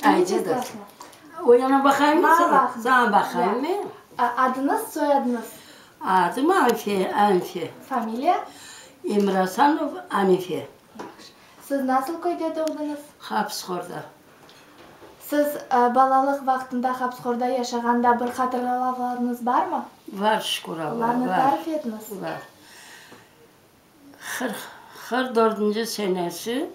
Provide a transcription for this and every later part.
Aydı, O yana baqayım mı saña? Saña baqayım men. Adıñız, soyadıñız? Adım Anfe, Anfe. Familiya? Emirasanov Anife. Yahşı. Siz nasıl köyde doğdıñız? Hapıshorda. Siz balalıq vaqtında Hapıshorda yaşağanda bir hatırlavlarıñız barmı? Var, şükür Allağa, var. Olarnı tarif etiñiz. Var. 40 dördünci senesi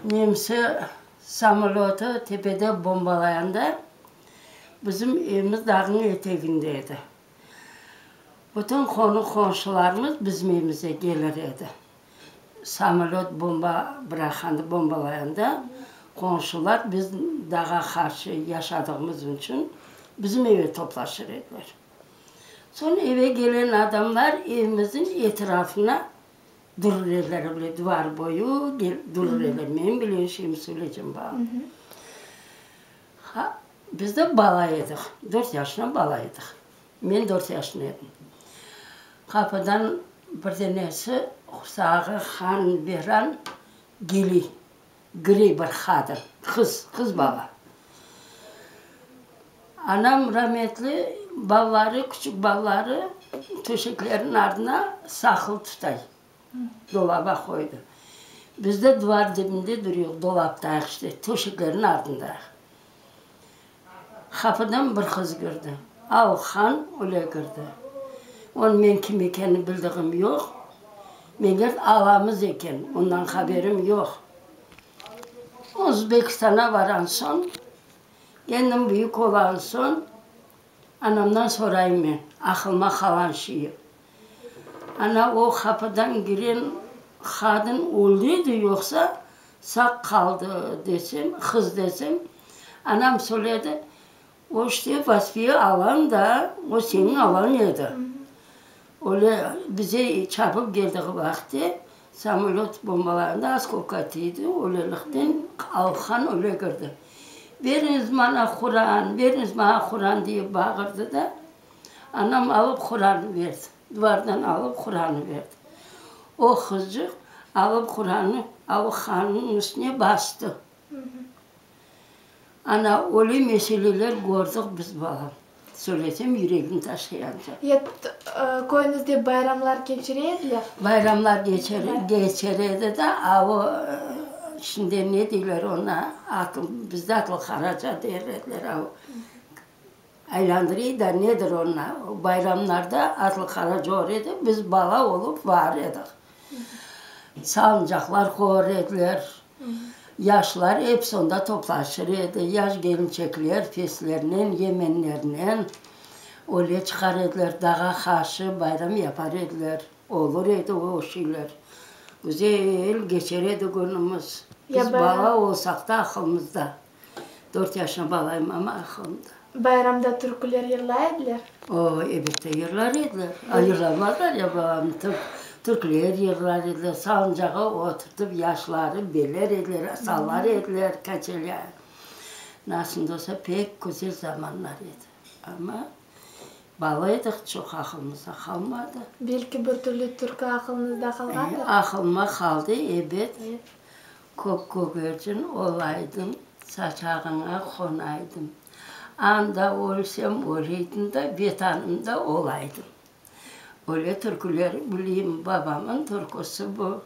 Nemse samolötı tepede bombalayanda bizim evimiz dağnıñ eteginde edi. Bütün qonu-qonşularımız bizim evimize kelir edi. Samolöt bomba bıraqanda, bombalayanda qonşular biz dağa qarşı yaşadığımız içün bizim eve toplaşır ediler. Soñ eve gelen adamlar evimizniñ etrafına Durur ediler öyle duvar boyu durur ediler. Men bilgen şeyimi söyleycem bağa. Ha, biz de bala edik, dört yaşında bala edik. Men dört yaşında edim. Qapıdan bir denesi qusağı han viran geliy, girey bir qadın, qız, qız bala. Anam rametli balaları, küçük balaları töşeklerniñ ardına saqlı tutay, dolaba qoydı. Biz de duvar dibinde duruyoq, dolaptayıq işte, töşeklerniñ ardındayıq. Qapıdan bir qız kirdi, Alhan öyle kirdi. Onıñ men kim ekenini bildiğim yoq, meger alamız eken, ondan haberim yoq. Özbekistana varan soñ, Kendim büyük olan soñ, anamdan sorayım men, aqılıma qalan şeyi. Ana, o qapıdan giren qadın öldi edi yoqsa sağ qaldı desem, qız desem, anam söyledi, o işte Vasfiye alañ da, o seniñ alañ edi. Öyle bize çapıp keldiği vaqıtte samolöt bombalandı, oskolka tiydi, öylelikten Alhan öyle kirdi. Beriñiz maña Quran, beriñiz maña Quran diyip bağırdı da, anam alıp Quranı berdi, duvardan alıp Quranı berdi. O qızçıq alıp Quranı Alhannıñ üstüne bastı. Ana, öyle meseleler kördik biz, balam. Söylesem, yüregim taşıyanca. Ya köyüñizde bayramlar keçire ediler? Bayramlar keçer edi de, a o, şimdi ne deyler ona, bizde atlı qaraca der ediler, a o, aylandırıy da, nedir ona, bayramlarda atlı qaraca olur edi, biz bala olıp bar edik. Salıncaqlar qoyar ediler, yaşlar episi onda toplaşır edi, yaş kelinçekler feslerinen, yemenlerinen öyle çıqar ediler, dağa qarşı bayram yapar ediler, olur edi o şeyler. Güzel keçer edi künümiz. Biz bala olsaq da aqılımızda. Dört yaşında balayım, amma aqılımda. Bayramda türküler yırlay ediler? O, elbette, yırlar ediler. A, yırlamazlar ya, babam, türküler yırlar ediler, salıncağa oturtıp yaşları beler ediler, sallar ediler, kaçelya. Nasıl da olsa, pek güzel zamanlar edi. Amma bala edik, çoq aqılımızda qalmadı. Belki bir türlü türkü aqılıñızda qalğandır? Aqılıma qaldı, ebet. Kök kögercin olaydım, saçağıña qonaydım. Anda ölsem öleydim da, Vetanımda olaydım. Öyle türküler bileyim, babamın türküsi bu.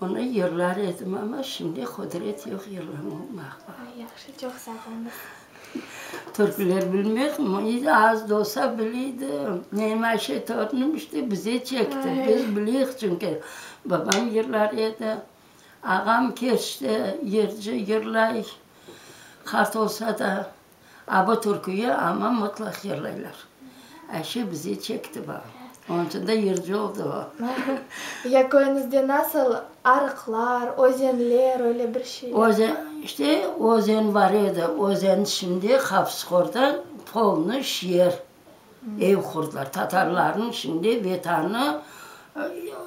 Onı yırlar edim, amma şimdi qudret yoq yırlamağa. Yahşı, çoq sağ oluñız. Türküler bilmek, az da olsa biliydim. Neyim Ayşe torunım işte bize çekti, biz bileyik çünki babam yırlar edi. Ağam keçti, yırcı, yırlay, qart olsa da, a bu türküyi amma mıtlaq yırlaylar. Ayşe bize çekti bağa. Onıñ içün de yırcı oldı o. Ya köyüñizde nasıl arıqlar, özenler, öyle bir şeyler? Özen, işte, özen bar edi. Özen şimdi Hapıshorda polnıy şeer. Ev qurdılar. Tatarlarnıñ şimdi Vetanı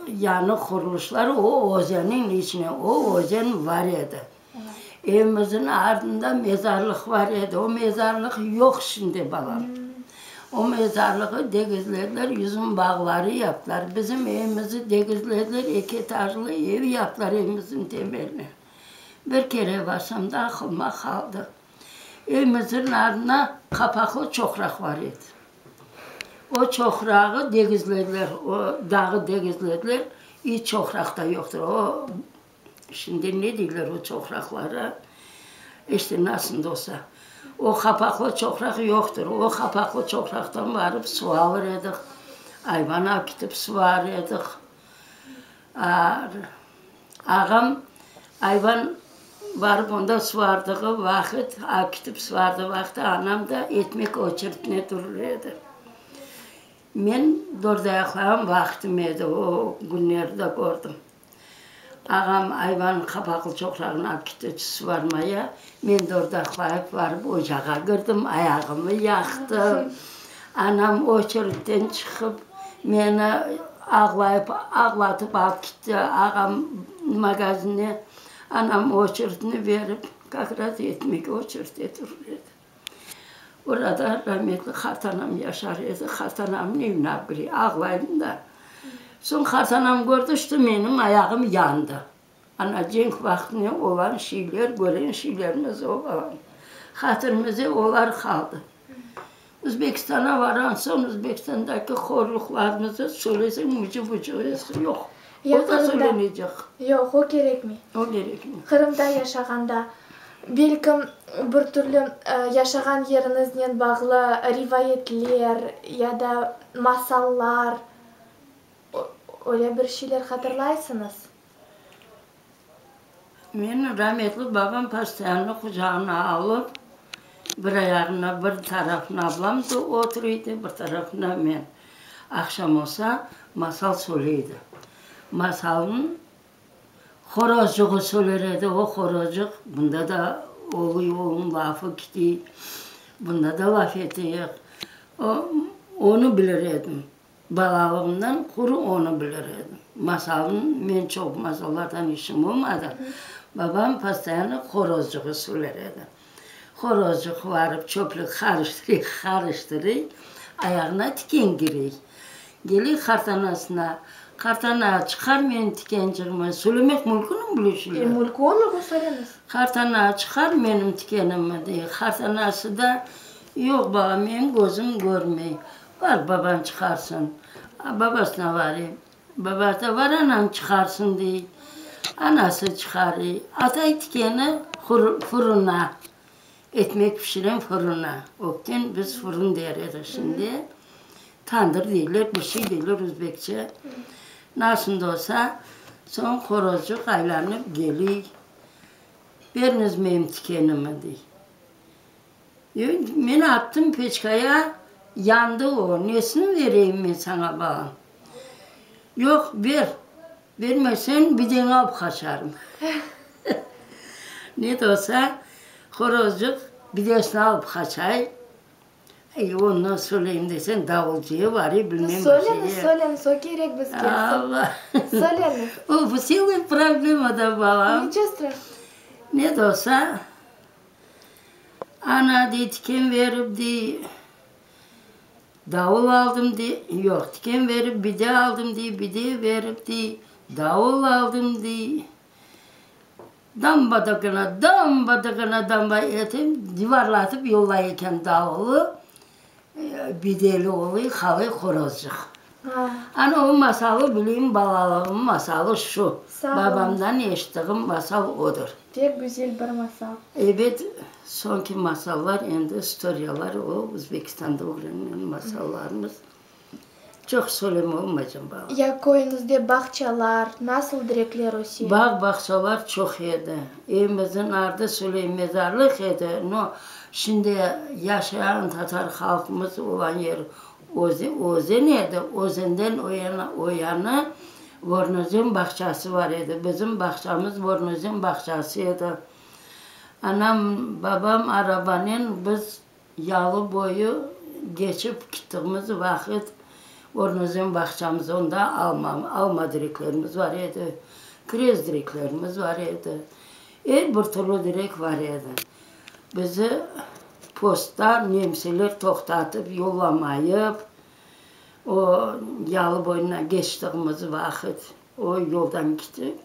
yañı qurulışlar o özenniñ içine, o özen bar edi. Evimizniñ artında mezarlıq bar edi, o mezarlıq yoq şimdi, balam. O mezarlığı degizlediler, yüzüm bağları yaptılar. Bizim evimizi degizlediler, eki etajlı ev yaptılar evimizniñ temeline. Bir kere barsam da aqılıma qaldı. Evimizniñ ardına qapaqlı çoqraq bar edi. O çoqrağı degizlediler, o dağı degizlediler, iç çoqraq da yoqtır. O, şimdi ne deyler o çoqraqlara, işte nasıl da olsa, o qapaqlı çoqraq yoqtır. O qapaqlı çoqraqtan barıp suv alır edik, ayvan akitip suvar edik. Ağam ayvan barıp onda suvardığı vaqıt, akitip suvardığı vaqıt anam da etmek oçeritine durur edi. Men dordayaqlağan vaqıtım edi, o künlerni de kördim. Ağam ayvannıñ qapaqlı çoqrağına alıp ketti suvarmaya, men dordaqlayıp barıp ocağa kirdim, ayağımı yaqtım. Anam oçeritten çıqıp, meni ağlayıp, ağlatıp alıp ketti ağam magazinne. Anam oçeritni berip, kak raz etmege oçeritte turur edi. Orada rametli qartanam yaşar edi, qartanamnıñ evine alıp kire, ağlaydım da. Soñ qartanam kördi, şto menim ayağım yandı. Ana cenk vaqtında olan şeyler, körgen şeylerimiz o balam. Hatirimizde olar qaldı. Özbekistana varan soñ Özbekistandaki horluqlarımızı söyleseñ ucu-bucuğısı yoq. O da söylenecek. Yoq, o kerekmey. O kerekmey. Qırımda yaşağanda, belkim, bir türlü yaşağan yeriñiznen bağlı rivayetler ya da masallar, öyle bir şeyler hatırlaysıñız? Meni rametli babam postoyanno qucağına alıp, bir ayağına, bir tarafına ablam oturıydı, bir tarafına men. Aqşam olsa, masal söyleydi. Masalnıñ horozcuğı söyler edi, o horozcuq bunda da oluy, onıñ lafı kitiy, bunda da laf eteyik. O, onı bilir edim. Balalığımdan quru onı bilir edim. Masalnı, men çoq masallardan işim olmadı. Babam postoyanno horozcuğı söyler edi. Horozcuq varıp çöplük qarıştırıy, qarıştırıy, ayağına tiken kirey. Keley qartanasına, Qartana, çıqar menim tikencigimi, söylemek mümkünmi böyle şeyler? E, mümkün olur, söyleñiz. Qartana, çıqar menim tikenimni, dey. Qartanası da, Yoq, balam, menim közüm körmey. Bar, babañ çıqarsın. Babasına varıy. Babası da, Var, anañ çıqarsın, dey. Anası çıqarıy. Atay tikeni furuna, etmek pişiren furuna. Ökten biz furun der edik, şimdi tandır deyler, bir şey deyler özbekçe. Nasıl da olsa, soñ horozcuq aylanıp geliy. Beriñiz menim tikenimi, dey. Men attım peçkaya, yandı o, nesini vereyim men saña, balam? Yoq, ber, bermeseñ, bideñi alıp qaçarım. Ne de olsa, horozcıq bidesini alıp qaçay. Ey, ondan söyleyim deseñ, davulcıya varıy, bilmem bir şeye. Söyleñiz, söyleñiz, o kerek bizge. Allah! Söyleñiz. O, tselıy problema da, balam. Niço straşnogo. Ne de olsa, Ana, dey, tiken berip, dey, davul aldım, dey, yoq, tiken berip, bide aldım, dey, bide berip, dey, davul aldım, dey. Damba-dıgına, damba-dıgına, damba etip, divarlatıp yollay eken davulı, bideli oluy, qalıy horozcıq. Ana o masalı bileyim, balalığım masalı şu. Babamdan eşittiğim masal odır. Pek güzel bir masal. Ebet, soñki masallar endi istoriyalar, o Özbekistanda ögrengen masallarımız. Çoq söyleme olmaycam, balam. Ya köyüñizde bağçalar, nasıl direkler öse? Bağ-bağçalar çoq edi. Evimizniñ ardı Süley mezarlıq edi. No, şimdi yaşayan tatar halqımız olan yer özen edi. Özenden o yana, o yanı Vornozem bağçası bar edi. Bizim bağçamız Vornozem bağçası edi. Anam, babam arabanen biz yalı boyu geçip kittiğimiz vaqıt Vornozem bağçamız, onda alma, alma direklerimiz bar edi, kirez direklerimiz bar edi. Er bir türlü direk bar edi. Bizi postta nemseler toqtatıp yollamayıp, o yalı boyuna keçtiğimiz vaqıt o yoldan ketip.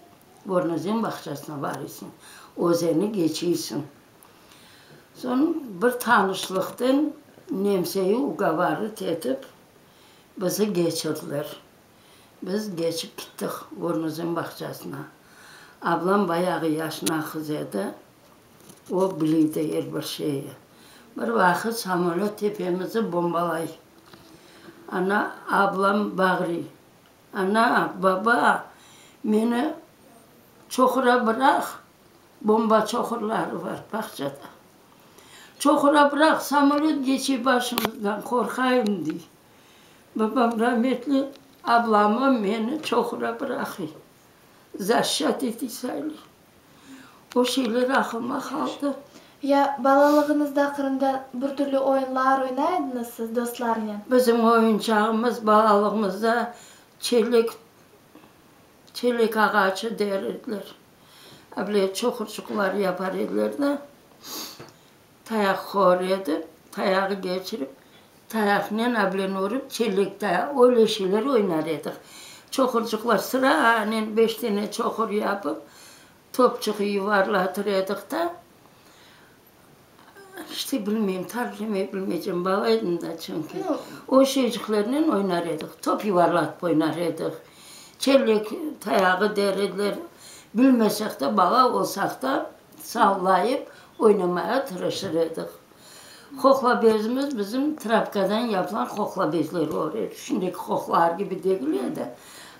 Gornozen bağçasına barıysıñ, özeni geçiysiñ. Soñ bir tanışlıqten nemseyi ugovarıt etip, bizi geçirdiler. Biz geçip kittik Gornozen bağçasına. Ablam bayağı yaşına qız edi, o biliydi er bir şeyi. Bir vaqıt samolöt tepemizi bombalay. Ana, ablam bağırıy, Ana, baba, meni çoqura bıraq, bomba çoqurları bar bağçada. Çoqura bıraq, samolöt geçe başımızdan, qorqayım, dey. Babam rametli ablamı, meni çoqura bıraqıy, zaşçat etiy sayılır. O şeyler aqlıma qaldı. Ya balalığıñızda Qırımda bir türlü oyunlar oynay ediñiz siz dostlarnen? Bizim oyuncağımız balalığımızda çelek, çelek ağaçı der ediler. Able çoqurçıqlar yapar ediler de, tayaq qoyar edi, tayağı geçirip, tayaqnen ableni urıp çelek tayaq, öyle şeyler oynar edik. Çoqurçıqlar sıranen beş tane çoqur yapıp, Topçuq yuvarlatır edik da, işte bilmeyim, tariflemey bilmeycem, bala edim da çünki. O şeyciklernen oynar edik, top yuvarlatıp oynar edik, çellek tayağı der ediler, bilmesek de, bala olsaq da, sallayıp oynamağa tırışır edik. Qoqla bezimiz bizim trapkadan yapılan qoqla bezleri olur edi. Şimdiki qoqlalar kibi degil edi.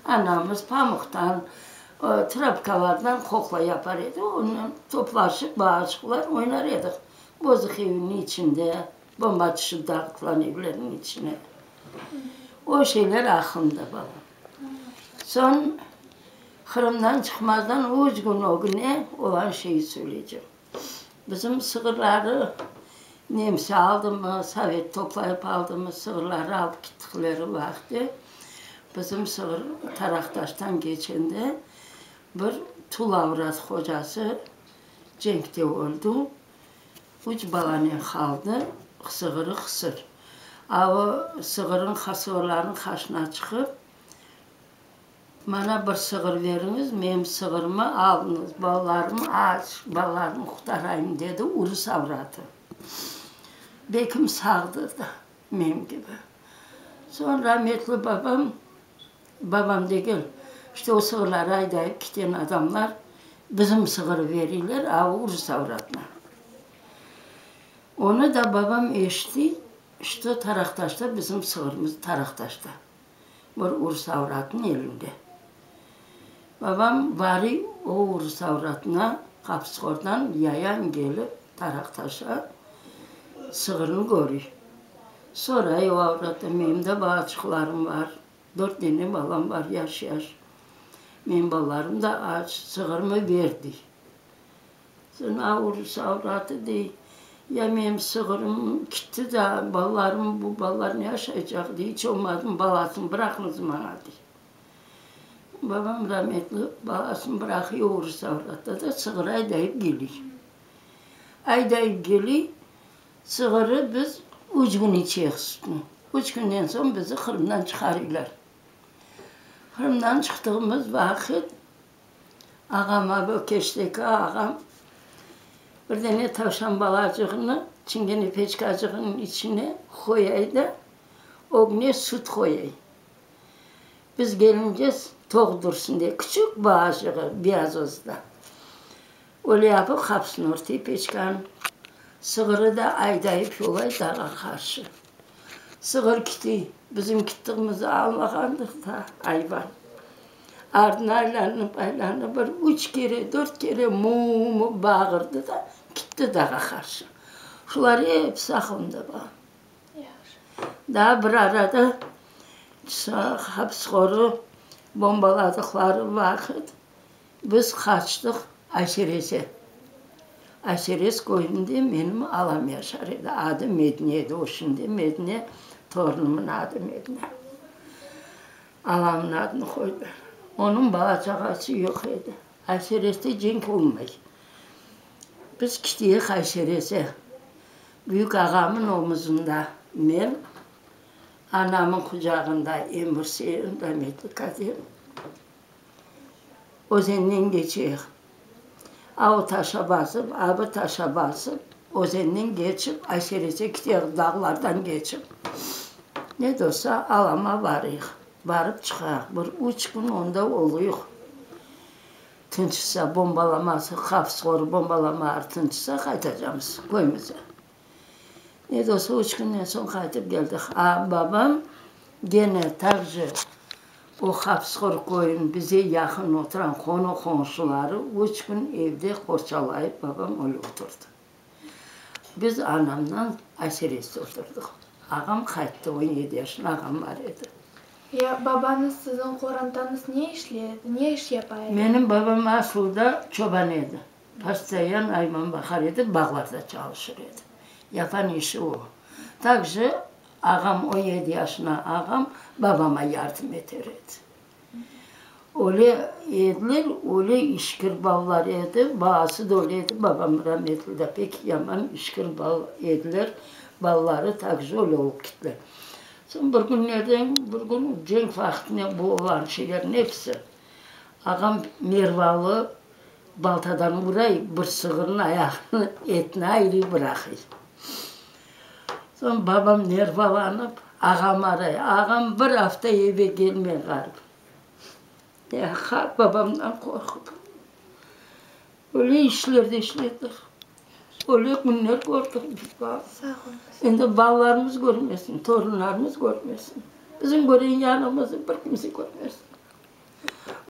Anamız pamuqtan, trapkalardan qoqla yapar edi. Onen toplaşıp balaçıqlar oynar edik. Bozuq evniñ içinde, bomba tüşip dağıtılan evlerniñ içine. O şeyler aqlımda, balam. Soñ Qırımdan çıqmazdan üç kün ögüne olan şeyi söyleycem. Bizim sığırları nemse aldımı, sovet toplayıp aldımı, sığırları alıp kettikleri vaqıtte bizim sığır Taraqtaştan keçende bir tul avrat hocası cenkte öldi, üç balanen qaldı, sığırı qısır. A o sığırıñ, sığırlarnıñ qaşına çıqıp, Maña bir sığır beriñiz, menim sığırımı alıñız, balalarım aç, balalarımı qurtarayım, dedi urus avratı. Bekim sağdır da, menim kibi. Soñ rametli babam, babam degil, işte o sığırları aydayıp keten adamlar bizim sığırı beriyler, a urus avratına. Onı da babam eşitti, işte Taraqtaşta bizim sığırımız Taraqtaşta. Bir urus avratnıñ elinde. Babam barıy o urus avratına Qapısqordan yayan kelip Taraqtaşa sığırnı körüy. Soray o avrattan, menim de balaçıqlarım bar, dört dene balam bar yaş-yaş. Menim balalarım da aç, sığırımı ber, dey. Sına urus avratı dey, ya menim sığırım kitti da, balalarım, bu balalar ne aşaycaq, dey, iç olmadım balasını bıraqıñız maña, dey. Babam rametli balasını bıraqıy o urus avratta da sığır aydayıp keliy. Aydayıp keliy, sığırı biz üç kün içeyik sütüni. Üç künden soñ bizi Qırımdan çıqarıylar. Qırımdan çıqtığımız vaqıt Ağam, a bu keşteki ağam, bir dene tavşan balacığını çingene peçkacığınıñ içine qoyay da, ögüne süt qoyay. Biz gelince toq dursun diye, küçük balacığı, beyaz özü da. Öyle yapıp qapısını örtey peçkanıñ. Sığırı da aydayıp yolay dağa qarşı. Sığır kitiy, bizim kittiğimizni añlağandır da ayvan. Ardına aylanıp, aylanıp bir üç kere, dört kere mu-mu bağırdı da, kitti dağa qarşı. Şular episi aqılımda balam. Daa bir arada Hapıshorı bombaladıqları vaqıt biz qaçtıq Ayserese. Ayseres köyünde menim alam yaşar edi, adı Medine edi, o şimdi Medine, torunımın adı Medine. Alamnıñ adını qoydılar. Onıñ bala-çağası yoq edi. Aysereste cenk olmay. Biz kitiyik Ayserese. Büyük ağamın omuzında men, anamın qucağında Emirsein, rametli kadem. Özenden keçeyik. A o taşa basıp, a bu taşa basıp, özenden keçip, aşerece keteyik, dağlardan keçip. Ne de olsa, alama barıyıq. Barıp çıqayıq. Bir üç kün onda oluyıq. Tınçısa, bombalaması, Hafsğor bombalamaları tınçısa, qaytacamız köyümüze. Ne de olsa, üç künden soñ qaytıp keldik. A babam gene tak je o Hafsğor köyüniñ bize yaqın oturan qonu-qonşuları üç kün evde qorçalayıp babam öyle oturdı. Biz anamnan Ayserezde oturdıq. Ağam qayttı, 17 yaşında ağam bar edi. Ya babañız, siziñ qorantañız ne işley edi, ne iş yapa edi? Menim babam asılda çoban edi. Postoyan ayvan baqar edi, bağlarda çalışır edi. Yapan işi o. Takje ağam, 17 yaşına ağam babama yardım eter edi. Öyle ediler, öyle işkir balalar edi, baası da öyle edi, babam rametli de pek yaman işkir bala ediler, balaları takje öyle olıp kettiler. Soñ bir künlerden bir kün cenk vaqtında bu olğan şeylerniñ episi, ağam mervalı baltadan uray, bir sığırnıñ ayağını, etini ayırıp bıraqıy. Soñ babam nervalanıp, ağam aray. Ağam bir afta eve kelmey ğarip. Ya, babamdan qorqıp. Öyle işler de işledik. Öyle künler kördik biz, bala. Sağ oluñız. Endi balalarımız körmesin, torunlarımız körmesin. Bizim körgen yanığımıznı bir kimse körmesin.